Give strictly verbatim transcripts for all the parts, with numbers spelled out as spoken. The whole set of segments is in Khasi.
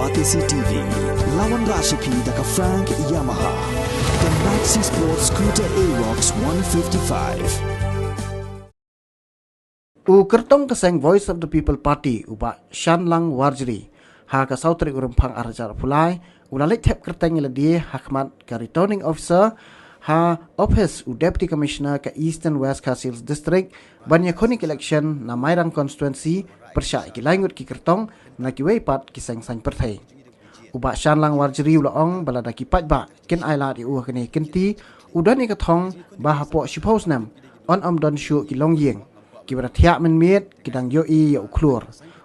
Batesi T V, lawan Rashipi da ka Frank Yamaha. The Maxi Sport Scooter Aerox one fifty-five. U kyrtong ka seng Voice of the People Party, u Bah Shanlang Warjri, ha ka saw tarik u Rymphang ar hajar arphew lai, u la leit thep kyrteng ïa lade ha khmat ka Returning Officer ha ophis u Deputy Commissioner ka Eastern West Khasi Hills District, ban ïakhun ïa ka election na Mairang Constituency, pyrshah ïa ki lai ngut ki kyrtong na kiwei pat ki seng saiñ pyrthei. U Bah Shanlang Warjri u la ong ba lada ki paidbah kin ailad ïa u ha kane ka kynti, u don ïa ka thong ba hapoh shiphew snem yn ym don shuh ki longïing kiba da thiah mynmiet ki dang ïohi ïa u khlur.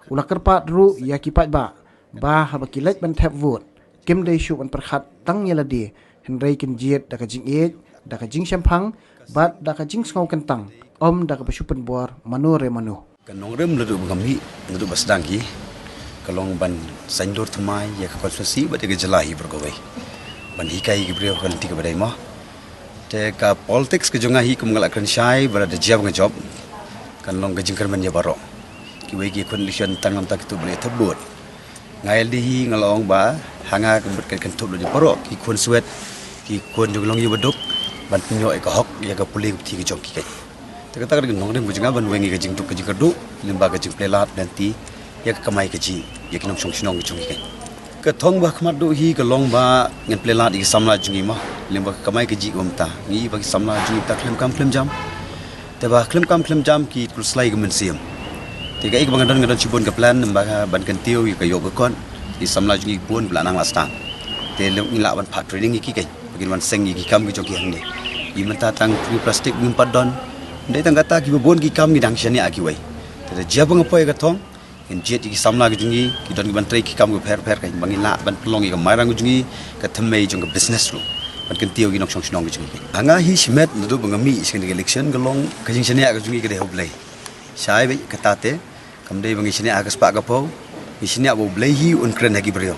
U la kyrpad ruh ïa ki paidbah ba haba ki leit ban thep vote, kim dei shuh ban pyrkhat tang ïa lade, hynrei kin jied da ka jingïeit, da ka jingshemphang bad da ka jingsngew kyntang, ym da kaba shu pynbor mano re mano. Ka nongrim naduh ba nga mih, naduh ba sdang hi, ka long ban saiñdur thymmai ïa ka constituency bad ïa ka jylla hi baroh kawei, ban hikai ïa ki briew ha ka lynti kaba dei mo. Te ka politics ka jong nga hi, kum nga la kren shai ba lada jia ba nga jop, kan long ka jingkyrmen ïa baroh. Kiwei ki khun election tang namar kito ba leh thep vote. Nga ïalade hi nga la ong ba ha nga ka mut kan kynthup lut ïa baroh ki khun swet, ki khun jong longïing baduk, ban pynïoh ïa ka hok ïa ka pule ka pthi ka jong ki keiñ. Te kata ka dei ka nongrim ka jong nga, ban weng ïa ka jingduk ka jingkyrduh lyngba ka jingplie lad lynti ïa ka kamai kajih ïa ki nongshong shnong ka jong ki keiñ. Ka thong ba khmat duh hi ka long ba ngin plie lad ïa ki samla jong ngi mo, lyngba ka kamai kajih kaba mynta. Ngi i ba ki samla jong ngi ta khlem kam khlem jam. Te ba khlem kam khlem jam ki khlem slai ka mynsiem. Te kaei kaba nga don, nga don shibun ka plan, namar ban kyntiew ïa ka ïoh ka kot. Ki samla jong ngi bun ba la nang la stad. Te lem ngi lah ban phah training ïa ki keiñ, ba kin wan seng ïa ki kam ki jong ki hangne. Ïa mynta tang tumi plastik ngim pat don. Ndei tang kata kiba bun ki kam ngi dang shaniah ïa kiwei. Te da jia ba nga poi ka thong, ngin jied ïa ki samla ki jong ngi, ki don kiban trei ki kam kiba pher pher keiñ, ba ngin lah ban pynlong ïa ka Mairang ka jong ngi ka thymmei jong ka business ruh, ban kyntiew ïa ki nongshong shnong ki jong ngi. Ha nga hi shimet naduh ba nga mih sha kane ka election ka long ka jingshaniah ka jong ngi ka dei ha U Blei. Shai beit kata te, kam dei ba ngi shaniah ha ka spah ka phew, ngi shaniah ba U Blei hi un kren ha ki briew.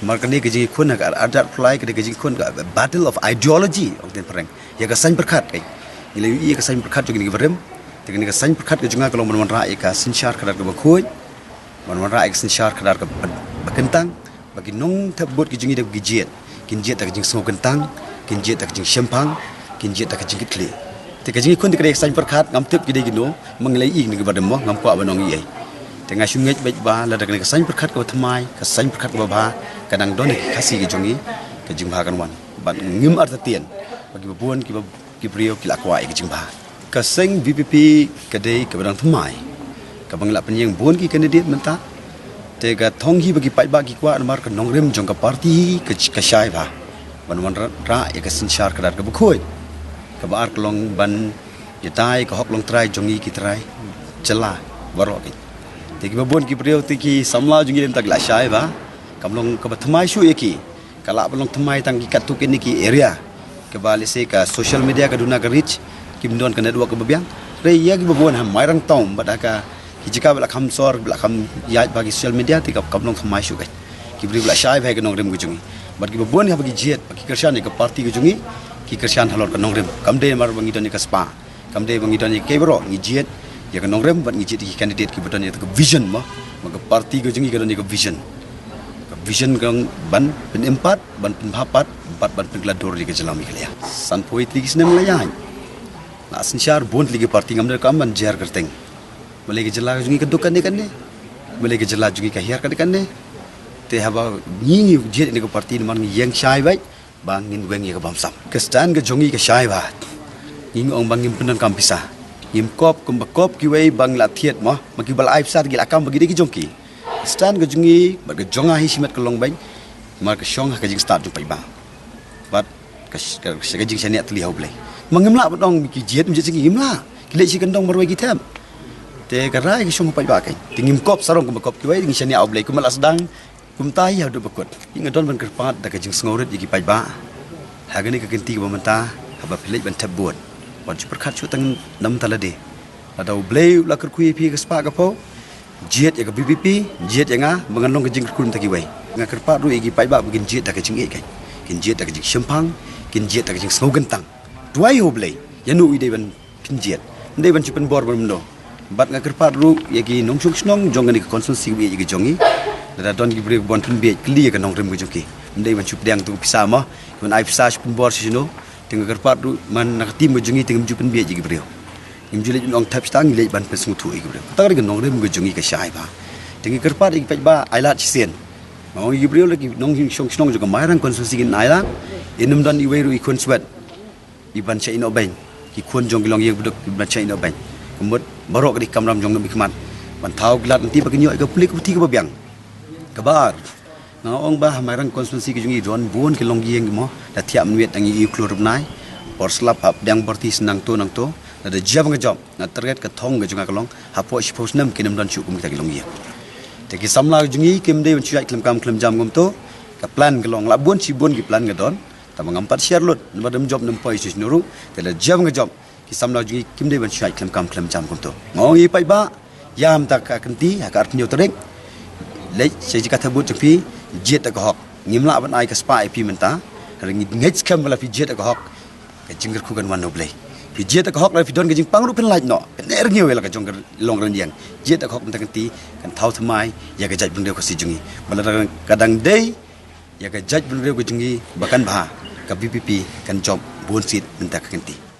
Namar kane ka jingïakhun ha ka ar hajar arphew lai ka dei ka jingïakhun ka battle of ideology, ong ktien phareng. Ïa ka saiñ pyrkhat keiñ. Ngi la ïohi ïa ka saiñ pyrkhat jong kine ki barim. Te kane ka saiñ pyrkhat ka jong nga ka long ban wanrah ïa ka synshar khadar kaba khuid, ban wanrah ïa ka synshar khadar kaba, ba kyntang, ba ki nongthep vote ki jong ngi da ki jied. Kin jied da ka jingsngew kyntang, kin jied da ka jingshemphang, kin jied da ka jingkitkhlieh. Te ka jingïakhun te ka dei ka saiñ pyrkhat, ngam tip ki dei kino, ma ngi la ïohi ïa kine ki barim mo, ngam kwah ban ong ei ei. Te nga shu ngeit beit ba lada kane ka saiñ pyrkhat kaba thymmai, ka saiñ pyrkhat kaba bha ka dang don ha ki Khasi ki jong ngi, ka jingbha kan wan. Bad ngim artatien ba kiba bun kiba ki briew ki la kwah ïa ka jingbha. Ka seng V P P ka dei kaba dang thymmai, kaba ngi la pynïeng bun ki candidate mynta. Te ka thong hi ba ki paidbah ki kwah namar ka nongrim jong ka party hi ka, ka shai bha ban wanrah ïa ka synshar khadar kaba khuid. Kaba ar ka long ban ïada ïa ka hok longtrai jong ngi ki trai jylla baroh keiñ. Te kiba bun ki briew te ki samla jong ngi mynta ki la shai bha, kam long kaba thymmai shuh ïa ki. Ka lah ban long thymmai tang ki katto katne ki area kaba lehse ka social media ka duna ka reach, kim don ka network kaba biang. Hynrei ïa kiba bun ha Mairang town bad ha ka, ki jaka ba la kham sor, ba la kham ïaid bha ki social media, te ka, kam long thymmai shuh keiñ. Ki briew ba la shai bha ïa ka nongrim ka jong ngi. Bad kiba bun haba ki jied, ba ki kyrshan ïa ka party ka jong ngi, ki kyrshan halor ka nongrim. Kam dei namar ba ngi don ïa ka spah. Kam dei ba ngi don ïa kaei baroh, ngi jied ïa ka nongrim bad ngi jied ïa ki candidate kiba don ïa ka vision mo. Ma ka party ka jong ngi ka don ïa ka vision. Ka vision ka ban pynim pat, ban pynbha pat, bad ban pynkylla dur ïa ka jylla Meghalaya. Sanphew tylli ki snem la ïaid, la synshar bun tylli ki party, ngam dei kam ban jer kyrteng. Balei ka jylla ka jong ngi ka duk kane kane, balei ka jylla jong ngi ka hiar kane kane. Te haba ngi, ngi jied ïa ka party namar ngi ïeng shai beit ba ngin weng ïa ka bamsap. Ka stand ka jong ngi ka shai bha. Ngi ong ba ngim pyndonkam pisa. Ngim kop kumba kop kiwei ba ngi la thied mo, ma kiba la ai pisa te ki la kam ba ki dei ki jong ki. Ka stand ka jong ngi bad ka jong nga hi shimet ka long beit, namar ka shong ha ka jingstad jong paidbah bad ka, ka, ka jingshaniah tylli ha U Blei. Ma ngim lah ban ong ki jied, ym jied sha ngi, ngim lah. Ki leit shi kyndong marwei ki thep. Te ka rai ka shong ha paidbah keiñ. Te ngim kop sarong kumba kop kiwei, ngi shaniah ha U Blei kumba la sdang. Kumta hi haduh ba kut. Ngi nga don ban kyrpad da ka jingsngewrit ïa ki paidbah ha kane ka kynti kaba mynta, haba phi leit ban thep vote, wat ju pyrkhat shuh tang na bynta lade. Lada U Blei u la kyrkhu ïa phi ka spah ka phew, jied ïa ka V P P, jied ïa nga ba ngan long ka jingkyrkhu na bynta kiwei. Nga kyrpad ruh ïa ki paidbah ba kin jied da ka jingïeit keiñ, kin jied da ka jingshemphang, kin jied da ka jingsngew kyntang. Duwai ha U Blei, ïa no i dei ban pynjied, ym dei ban shu pynbor ban mano. Bad nga kyrpad ruh ïa ki nongshong shnong jong kane ka constituency kaba ïeit ka jong ngi, Lada don ki briew ban pynbiej, kylli ïa ka nongrim ka jong ki. Ym dei ban shu pdiang tu pisa mo, ban ai pisa shu pynbor sha shano. Te nga kyrpad ruh man na ka tim ka jong ngi te ngim ju pynbiej ïa ki briew. Ngim ju leit ban ong thep sha tang, ngi leit ban pynsngewthuh ïa ki briew. Kata ka dei ka nongrim ka jong ngi ka shai bha. Te ngi kyrpad ïa ki paidbah, ai lad shisien. Nga ong ïa ki briew la ki nongjngohsynshit shnong jong ka Mairang constituency kin ai lad. Ym don iwei ruh i khun swet i ban shah ïehnoh beiñ. Ki khun jong ki longïing baduk i ban shah ïehnoh beiñ. Ka mut baroh ka dei ka kamram jong nongmihkhmat. Ban thaw ki lad lynti ba kin ïoh ïa ka pule ka puthi kaba biang. Kaba ar, nga ong ba ha Mairang constituency ka jong ngi don bun ki longïing mo, da thiah mynmiet da ngi ïoh klur bnai. Por slap hap pdiang bor ti shu nangto nangto. Lada jia ba nga jop, nga target, ka thong ka jong nga ka long, hapoh shiphew snem kin ym don shuh kum kita ki longïing. Te ki samla ka jong ngi kim dei ban shu ïaid khlem kam khlem jam kumto. Ka plan ka long, la bun shibun ki plan ka don. Tangba ngam pat share lut, namar da ym jop nym poi sha shano ruh. Te lada jia ba nga jop, ki samla jong ngi kim dei ban shu ïaid khlem kam khlem jam kumto. Nga ong ïa ki paidbah, ïa mynta ka kynti, ha ka arphew hynñiew tarik, leit sha jaka thep vote jong phi, jied da ka hok. Ngim lah ban ai ka spah ïa phi mynta. Hynrei ngi ngeit skhem ba la phi jied da ka hok, ka jingkyrkhu kan wan na U Blei. Phi jied da ka hok, la phi don ka jingpang ruh phin lait noh, phin ïeh rngiew ïa la ka jong ka long rynïeng. Jied da ka hok mynta ka kynti, kan thaw thymmai ïa ka jaitbynriew Khasi jong ngi. Ba lada ka dang dei ïa ka jaitbynriew ka jong ngi ba kan bha, ka VPP kan jop bun seat mynta ka kynti.